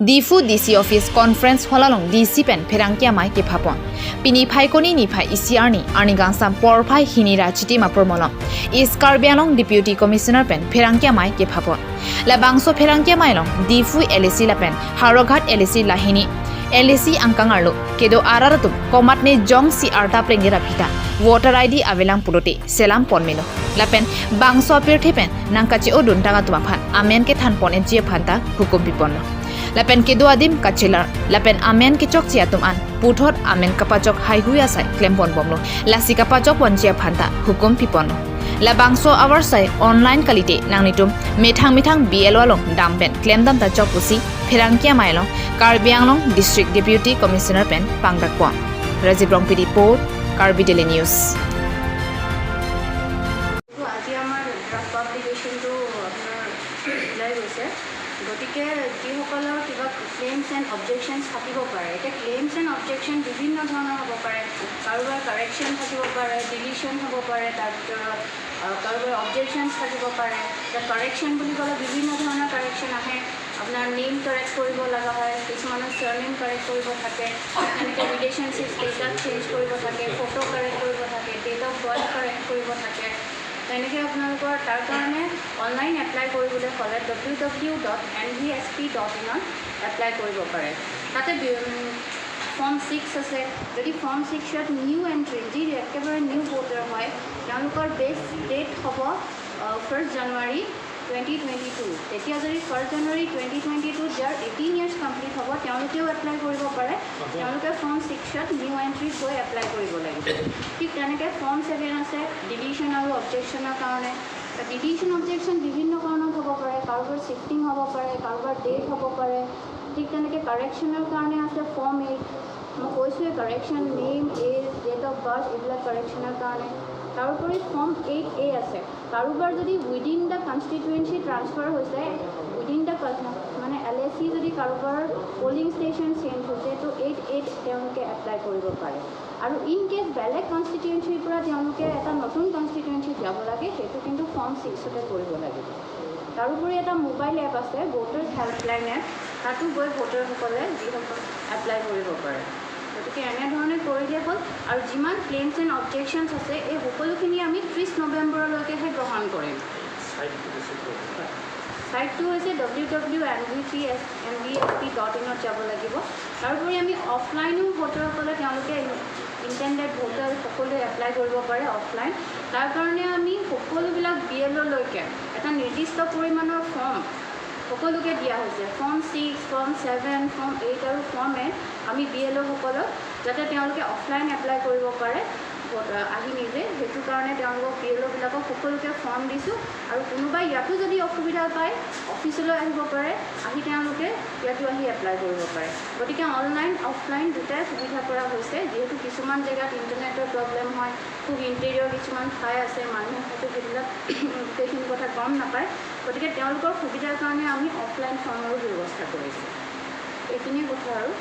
Diphu DC office conference holalong DC pen pherangkia mai ke phapon pini phaikoni ni phai ECR ni arni gangsam por phai hini ra chiti ma pormolong East Karbi Anglong Deputy Commissioner pen pherangkia mai ke phapon la bangso pherangkia mai long Diphu LAC la pen Haroghat LAC lahini LAC angkangarlo kedo araratum komatne jong si arta prengera phita voter ID avelang pulote selam ponmelo lapen bangso apir thepen nangkachi odun tanga tuma phan amen ke than pon enchie phanta hukum piponno lapen kedo adim kachilar lapen amen ke chok chia tum an puthot amen kapachok hai huya sai klempon bomlo lasi kapachok ponchia phanta hukum piponno la bangso awar sai online kalite nangnitum methang methang BLO long dampen claim dam ta chok pusi pherangkia mailong Karbi Anglong District Deputy Commissioner pen pangdak pon Rajiv Rongpi report, Karbi Daily News. আজি আমাৰ draft পাব্লিকেশ্যনটো আপোনাৰ ওলাই গৈছে। গতিকে যিসকলৰ কিবা claims and অবজেকশ্যনছ থাকিব পাৰে, এতিয়া ক্লেইমছ এণ্ড অবজেকশ্যন বিভিন্ন ধৰণৰ হ'ব পাৰে। কাৰোবাৰ কাৰেকশ্যন থাকিব পাৰে, ডিলিশ্যন হ'ব পাৰে, তাৰ ভিতৰত কাৰোবাৰ অবজেকশ্যনছ থাকিব পাৰে। এতিয়া কাৰেকশ্যন বুলি ক'লে বিভিন্ন ধৰণৰ কাৰেকশ্যন আহে। আপোনাৰ নেম কাৰেক্ট কৰিব লগা হয়, কিছুমানৰ চাৰনেম কাৰেক্ট কৰিব থাকে, তেনেকৈ ৰিলেশ্যনশ্বিপ ষ্টেটাছ চেঞ্জ কৰিব থাকে, ফটো কাৰেক্ট কৰিব থাকে, ডেট অফ বাৰ্থ কাৰেক্ট কৰিব থাকে। তেনেকৈ আপোনালোকৰ তাৰ কাৰণে অনলাইন এপ্লাই কৰিবলৈ হ'লে ww.nvsp.inত এপ্লাই কৰিব পাৰে। তাতে ফৰ্ম 6 আছে। যদি ফৰ্ম 6ত নিউ এণ্ট্ৰি, যি একেবাৰে নিউ ভোটাৰ হয়, তেওঁলোকৰ বেছ ডেট হ'ব 1 January 2022। তেতিয়া যদি 1 জানুৱাৰী 2022ত যাৰ 18 ইয়াৰ্ছ কমপ্লিট হ'ব, তেওঁলোকেও এপ্লাই কৰিব পাৰে। তেওঁলোকে ফৰ্ম 6ত নিউ এণ্ট্ৰিত গৈ এপ্লাই কৰিব লাগিব। ঠিক তেনেকৈ ফৰ্ম 7 আছে ডিলিশ্যন আৰু অবজেকশ্যনৰ কাৰণে। ডিলিশ্যন, অবজেকশ্যন বিভিন্ন কাৰণত হ'ব পাৰে। কাৰোবাৰ শ্বিফটিং হ'ব পাৰে, কাৰোবাৰ ডেথ হ'ব পাৰে। ঠিক তেনেকৈ কাৰেকশ্যনৰ কাৰণে আছে ফৰ্ম 8। মই কৈছোঁৱে, correction name, age, date of birth, এইবিলাক কাৰেকশ্যনৰ কাৰণে। তাৰোপৰি ফৰ্ম 8A আছে। কাৰোবাৰ যদি উইদিন the constituency transfer হৈছে, উইদিন the মানে এলএচি যদি কাৰোবাৰ পলিং ষ্টেচন চেঞ্জ হৈছে, তো 8Aত তেওঁলোকে এপ্লাই কৰিব পাৰে। আৰু ইন কেছ বেলেগ কনষ্টিটুৱেঞ্চিৰ পৰা তেওঁলোকে এটা নতুন কনষ্টিটুৱেঞ্চিত যাব লাগে, সেইটো কিন্তু ফৰ্ম 6তে কৰিব লাগিব। তাৰোপৰি এটা মোবাইল এপ আছে, ভোটাৰ্ছ হেল্পলাইন এপ, তাতো গৈ ভোটাৰসকলে যিসকল এপ্লাই কৰিব পাৰে। গতিকে এনেধৰণে কৰিলে হ'ল। আৰু যিমান ক্লেইমছ এণ্ড অবজেকশ্যনছ আছে, এই সকলোখিনি আমি 30 নৱেম্বৰলৈকেহে গ্ৰহণ কৰিম। ছাইটটো হৈছে wwnvpsnvsp.inত যাব লাগিব। তাৰোপৰি আমি অফলাইনো ভোটাৰসকলে, তেওঁলোকে ইণ্টেণ্ডেড ভোটাৰ সকলোৱে এপ্লাই কৰিব পাৰে অফলাইন। তাৰ কাৰণে আমি সকলোবিলাক বিএলঅ'লৈকে এটা নিৰ্দিষ্ট পৰিমাণৰ ফৰ্ম সকলোকে দিয়া হৈছে। ফৰ্ম 6, ফৰ্ম 7, ফৰ্ম 8 আৰু ফৰ্ম 8 আমি বিএলঅ'সকলক, যাতে তেওঁলোকে অফলাইন এপ্লাই কৰিব পাৰে আহি নিজে, সেইটো কাৰণে তেওঁলোকক, বিএলঅ'বিলাকক সকলোকে ফৰ্ম দিছোঁ। আৰু কোনোবাই ইয়াতো যদি অসুবিধা পায়, অফিচলৈ আহিব পাৰে। আহি তেওঁলোকে ইয়াতো আহি এপ্লাই কৰিব পাৰে। গতিকে অনলাইন, অফলাইন দুটাই সুবিধা কৰা হৈছে। যিহেতু কিছুমান জেগাত ইণ্টাৰনেটৰ প্ৰব্লেম হয়, খুব ইণ্টেৰিয়ৰ কিছুমান ঠাই আছে, মানুহে হয়তো সেইবিলাক গোটেইখিনি কথা গম নাপায়। গতিকে তেওঁলোকৰ সুবিধাৰ কাৰণে আমি অফলাইন ফৰ্মৰো ব্যৱস্থা কৰিছোঁ। এইখিনিয়ে কথা। আৰু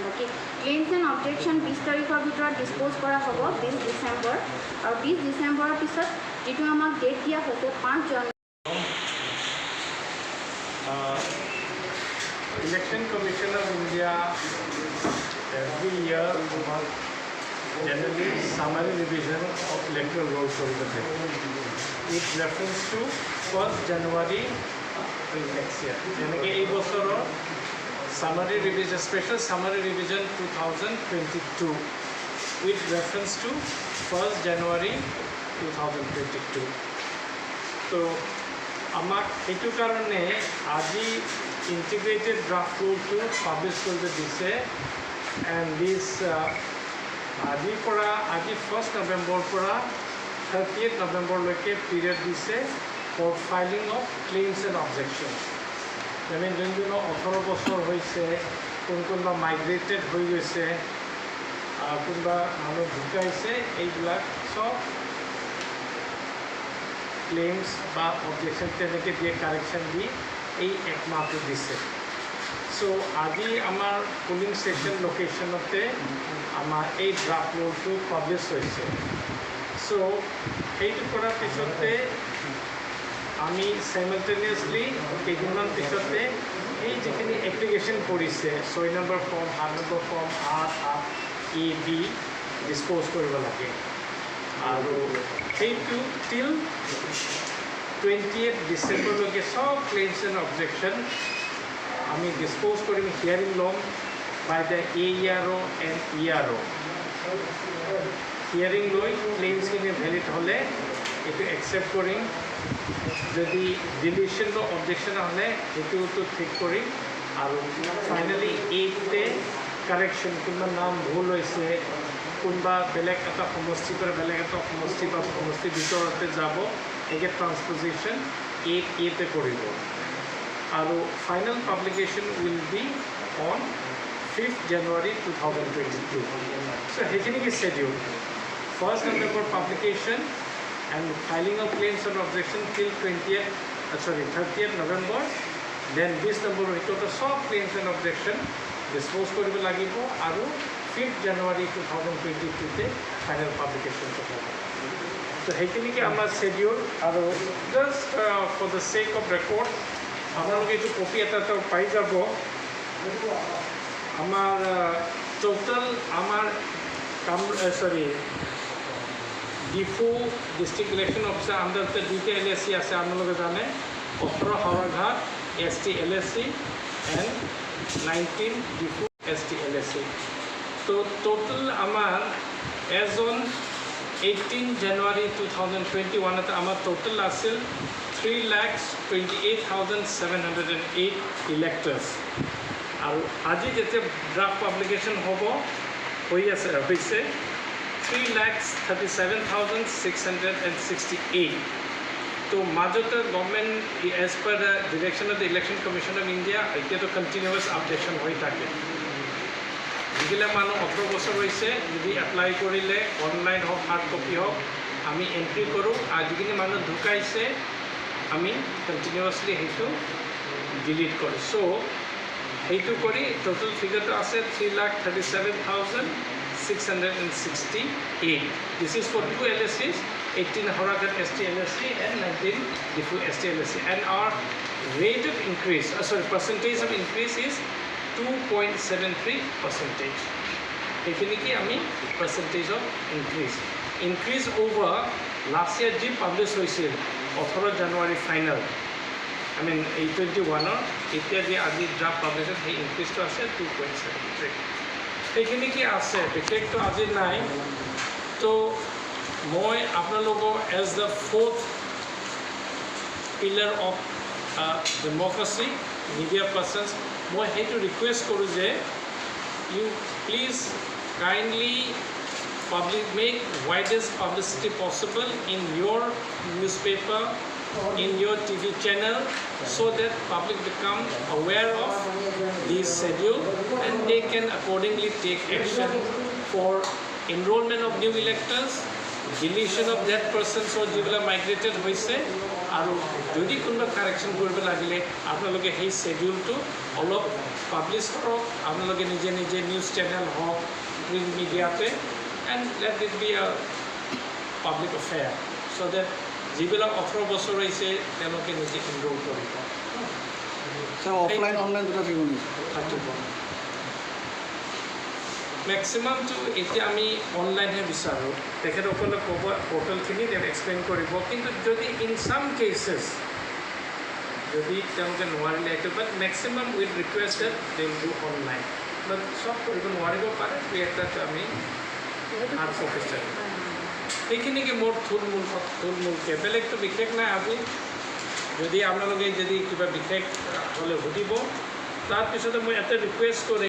বাকী ক্লেইমছ এণ্ড অবজেকশ্যন 20 তাৰিখৰ ভিতৰত ডিছপ'জ কৰা হ'ব, 20 ডিচেম্বৰ। আৰু 20 ডিচেম্বৰৰ পিছত যিটো আমাক ডেট দিয়া হৈছে, 5 জানুৱাৰী। Election Commission of India every year আমাক generally summary revision of electoral roll কৰিব থাকে with reference to 1st January next year। যেনেকৈ এই বছৰৰ summary revision, special summary revision 2022 with reference to 1st January 2022। তো আমাক সেইটো কাৰণে আজি ইণ্টিগ্ৰেটেড ড্ৰাফ্ট ৰোলটো পাব্লিছ কৰিব দিছে। এণ্ড দিছ আজিৰ পৰা, আজি 1 নৱেম্বৰৰ পৰা 30 নৱেম্বৰলৈকে পিৰিয়ড দিছে for filing of claims and objection। মানে যোন যোনৰ 18 বছৰ হৈছে, কোন কোনোবা মাইগ্ৰেটেড হৈ গৈছে, কোনোবা মানুহ ঢুকাইছে, এইবিলাক চব ক্লেইমছ বা অবজেকশ্যন তেনেকৈ দিয়ে, কাৰেকশ্যন দি এই এক মাহটো দিছে। চ' আজি আমাৰ পলিং ষ্টেচন লোকেশ্যনতে আমাৰ এই ড্ৰাফ্ট ৰোলটো পাব্লিছ হৈছে। চ' সেইটো কৰাৰ পিছতে আমি চাইমালটেনিয়াছলি কেইদিনমান পিছতে এই যিখিনি এপ্লিকেশ্যন এপ্লিকেশ্যন কৰিছে, 6 নম্বৰ ফৰ্ম, 7 নম্বৰ ফৰ্ম, 8, 8 এ, বি ডিছপ'জ কৰিব লাগে আৰু সেইটো টিল 28 ডিচেম্বৰলৈকে চব ক্লেইমছ এণ্ড অবজেকশ্যন আমি ডিছপ'জ কৰিম। হিয়াৰিং ল'ম by the AERO and ERO। Hearing লৈ ক্লেইমছখিনি ভেলিড হ'লে এইটো একচেপ্ট কৰিম। যদি ডিলিশ্যন বা অবজেকশ্যন হ'লে সেইটোতো ঠিক কৰিম আৰু ফাইনেলি এইটতে কাৰেকশ্যন, কোনোবা নাম ভুল হৈছে, কোনোবা বেলেগ এটা সমষ্টিৰ পৰা বেলেগ এটা সমষ্টি বা সমষ্টিৰ ভিতৰতে যাব, একে ট্ৰান্সপজিশ্যন 8 এতে কৰিব আৰু final publication will be on 5th January 2022। So সেইখিনিকে schedule. 1st November publication and filing of claims and objection till 20th, sorry, 30th November। Then 20 নম্বৰৰ ভিতৰতে চব ক্লেইমছ এণ্ড অবজেকশ্যন ডিছপ'জ কৰিব লাগিব আৰু 5th January 2022তে ফাইনেল পাব্লিকেশ্যনটো হ'ব। তো সেইখিনিকে আমাৰ শ্বেডিউল আৰু just for the sake of record, আপোনালোকে এইটো কপি এটা এটা পাই যাব। আমাৰ টোটেল আমাৰ কাম, চৰি, ডিফু ডিষ্ট্ৰিক্ট ইলেকশ্যন অফিচাৰ আণ্ডাৰতে দুইটা এলএচি আছে। আপোনালোকে জানে, 18 Howraghat ST LAC and 19 Diphu ST LAC. তো টোটেল আমাৰ as on 18 January 2021ত আমাৰ টোটেল আছিল 3,28,708 electors আৰু আজি যেতিয়া ড্ৰাফ্ট পাব্লিকেশ্যন হ'ব হৈ আছে, হৈছে 3,37,668। তো মাজতে government, as per the direction of the Election Commission of India, এতিয়াতো কণ্টিনিউৱাছ আপডেশ্যন হৈ থাকে। যিবিলাক মানুহ 18 বছৰ হৈছে, যদি এপ্লাই কৰিলে অনলাইন হওক, হাৰ্ড কপি হওক, আমি এণ্ট্ৰি কৰোঁ আৰু যিখিনি মানুহ ঢুকাইছে, আমি কণ্টিনিউৱাছলি সেইটো ডিলিট কৰোঁ। চ' সেইটো কৰি টোটেল ফিগাৰটো আছে 3,37,668। This is for two LACs, 18 Howraghat ST LAC and 19 Diphu ST LAC, and our rate of increase, sorry, percentage of increase is 2.73 percentage। এইখিনিকে আমি percentage of increase over last year যি publish হৈছিল 18 জানুৱাৰী final, I mean, এই 21ৰ, এতিয়া যি আজি draft publish, সেই ইনক্ৰিজটো আছে 2.73। সেইখিনি কি আছে, বিশেষটো আজি নাই। তো মই আপোনালোকক as the fourth pillar of democracy, media persons, মই সেইটো ৰিকুৱেষ্ট কৰোঁ যে you please kindly public make widest publicity possible in your newspaper, in your TV channel, so that public become aware of this schedule and they can accordingly take action for enrollment of new electors, deletion of dead persons or যিবিলাক migrated হৈছে আৰু যদি কোনোবা correction কৰিব লাগিলে আপোনালোকে সেই শ্বেডিউলটো অলপ পাব্লিছ কৰক, আপোনালোকে নিজে নিজে নিউজ চেনেল হওক, প্ৰিণ্ট মিডিয়াতে, and let it be a public affair so that যিবিলাক 18 বছৰ হৈছে, তেওঁলোকে নিজে এনৰোল কৰিব। স্যাৰ, অফলাইন অনলাইন দুটা থাকিব নেকি? থাকিব। মেক্সিমামটো এতিয়া আমি অনলাইনহে বিচাৰোঁ। তেখেতসকলে ক'ব, পৰ্টেলখিনি তেওঁ এক্সপ্লেইন কৰিব। কিন্তু যদি ইন চাম কেচেছ যদি তেওঁলোকে নোৱাৰিলে এইটো, but maximum with requested they do online, but চব কৰিব নোৱাৰিব পাৰে। দুই এটাত আমি হাৰ্ড কপি। সেইখিনিকে মোৰ থুলমূলকৈ, বেলেগটো বিশেষ নাই আজি। যদি আপোনালোকে যদি কিবা বিশেষ হ'লে সুধিব। তাৰপিছতে মই এটা ৰিকুৱেষ্ট কৰিম।